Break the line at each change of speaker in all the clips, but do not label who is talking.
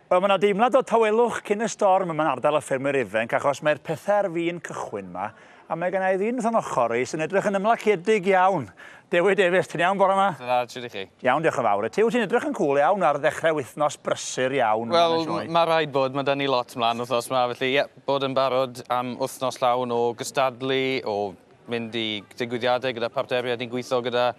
Wel, mae 'na deimlad o tawelwch cyn y storm yma'n ardal y ffermwyr ifanc achos mae'r pethau ar fin cychwyn 'ma a mae gen i ddyn wrth yn ochr i sy'n edrych yn ymlaciedig iawn. Dewi Davies, ti'n iawn bore 'ma?
Dda, shwt 'ych chi?
Iawn, diolch yn fawr. I ti, wyt ti'n edrych yn cŵl iawn ar ddechrau wythnos brysur iawn
yma yn y sioe. Wel, mae rhaid bod, mae 'da ni lot mlaen wythnos 'ma, felly ie, bod yn barod am wythnos llawn o gystadlu, o mynd i ddigwyddiadau gyda partneriaid ni'n gweithio gyda,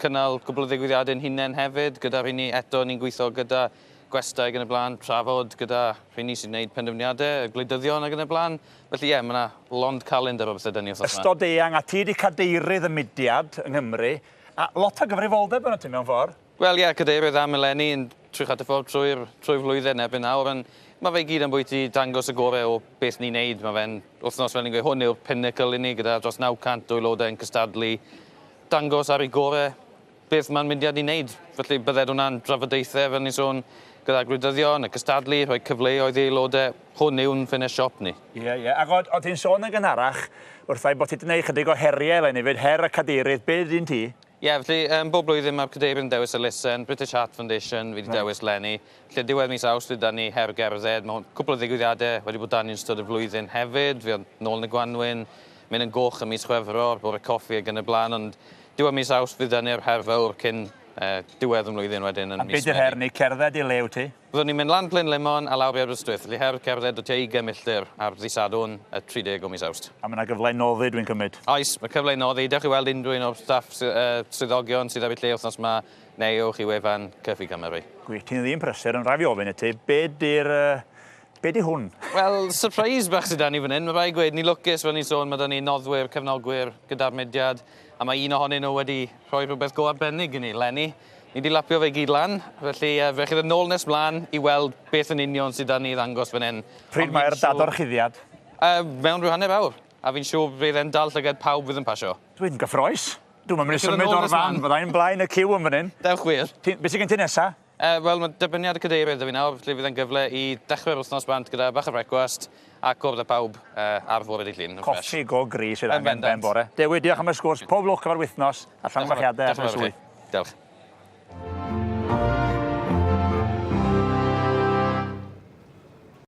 cynnal cwpl o ddigwyddiadau'n hunain hefyd, gyda rheini eto ni'n gweithio gyda gwestai ac yn y blaen, trafod gyda rheini sy'n gwneud penderfyniadau, y gwleidyddion ac yn y blaen. Felly ie, mae yna lond calendar o bethau 'da ni wythnos 'ma.
Ystod eang, a ti 'di cadeirydd y mudiad yng Nghymru, a lot o gyfrifoldeb arno ti mewn ffordd.
Wel ie, cadeirydd am eleni yn trio cadw ffordd trwy'r trwy flwyddyn erbyn nawr, ond mae fe i gyd ambwyty dangos y gore o beth ni'n neud. Mae fe'n wythnos, fel ni'n gweud, hwn yw'r pinnacle i ni gyda dros 900 o aelodau yn cystadlu, dangos ar ei gore beth mae'n mudiad ni'n neud. Felly bydded hwnna'n drafodaethau, fel ni'n sôn, gyda gwleidyddion, y cystadlu, rhoi cyfleoedd i aelodau. Hwn yw'n ffenest siop ni.
Ie, ie. Ac o, o ti'n sôn yn gynharach wrtha i bod ti 'di neud chydig o heriau eleni 'fyd, her y cadeirydd, be' 'di un ti?
Ie, felly um, bob blwyddyn mae'r cadeirydd yn dewis elusen, British Heart Foundation, fi wedi right. dewis leni. Felly diwedd mis Awst fydd 'da ni her gerdded, mae cwpl o ddigwyddiadau wedi bod 'da ni yn ystod y flwyddyn hefyd, fi oedd nôl yn y gwanwyn, mynd yn goch ym mis Chwefror, bore coffi ac yn y blaen, ond Diwedd mis Awst fydd 'da ni'r her fawr cyn diwedd y mlwyddyn wedyn yn mis Medi.
A be 'di'r her ni? Cerdded i le wyt ti?
Fyddwn ni'n mynd lan Plynlimon a lawr i Aberystwyth, felly her cerdded o tua ugain milltir ar ddydd Sadwrn y 30 o mis Awst.
A ma' 'na gyfle i noddi dwi'n cymryd?
Oes, ma' cyfle i noddi. Dewch i weld unrhyw un o'r staff swyddogion sydd ar eu lle wythnos 'ma neu ewch i wefan Curfew Cymru.
Gwych, ti'n ddyn prysur ond rhaid fi ofyn i ti, be 'di'r Be 'di hwn?
Wel, surprise bach sy 'da ni fan 'yn. Ma' raid gweud, ni'n lwcus, fel ni'n sôn, ma' 'da ni noddwyr, cefnogwyr gyda'r mudiad, a ma' un ohonyn nhw wedi rhoi rhywbeth go arbennig i ni 'leni. Ni 'di lapio fe i gyd lan, felly yy fe chi ddod nôl nes mlan i weld beth yn union sy 'da ni i ddangos fan 'yn.
Pryd mae'r dadorchuddiad?
Yy, mewn rhyw hanner awr, a fi'n siŵr fydd e'n dal llygad pawb fydd yn pasio.
Dwi'n gyffrous. Dwi'm yn mynd i symud o'r fan, fydda i'n blaen y ciw yn fan 'yn.
Dewch wir.
Ti, be sy gen ti nesa?
Yy wel ma' dybyniad y cadeirydd 'da fi nawr felly fydd e'n gyfle i dechre'r wthnos bant gyda bach o frecwast a cwrdd â pawb yy ar fore dydd Llun yn ffres.
Coffi go gry sydd angen ben bore. Dewi diolch am y sgwrs, pob lwc efo'r wythnos a llongyfarchiadau ar dy swydd.
Diolch.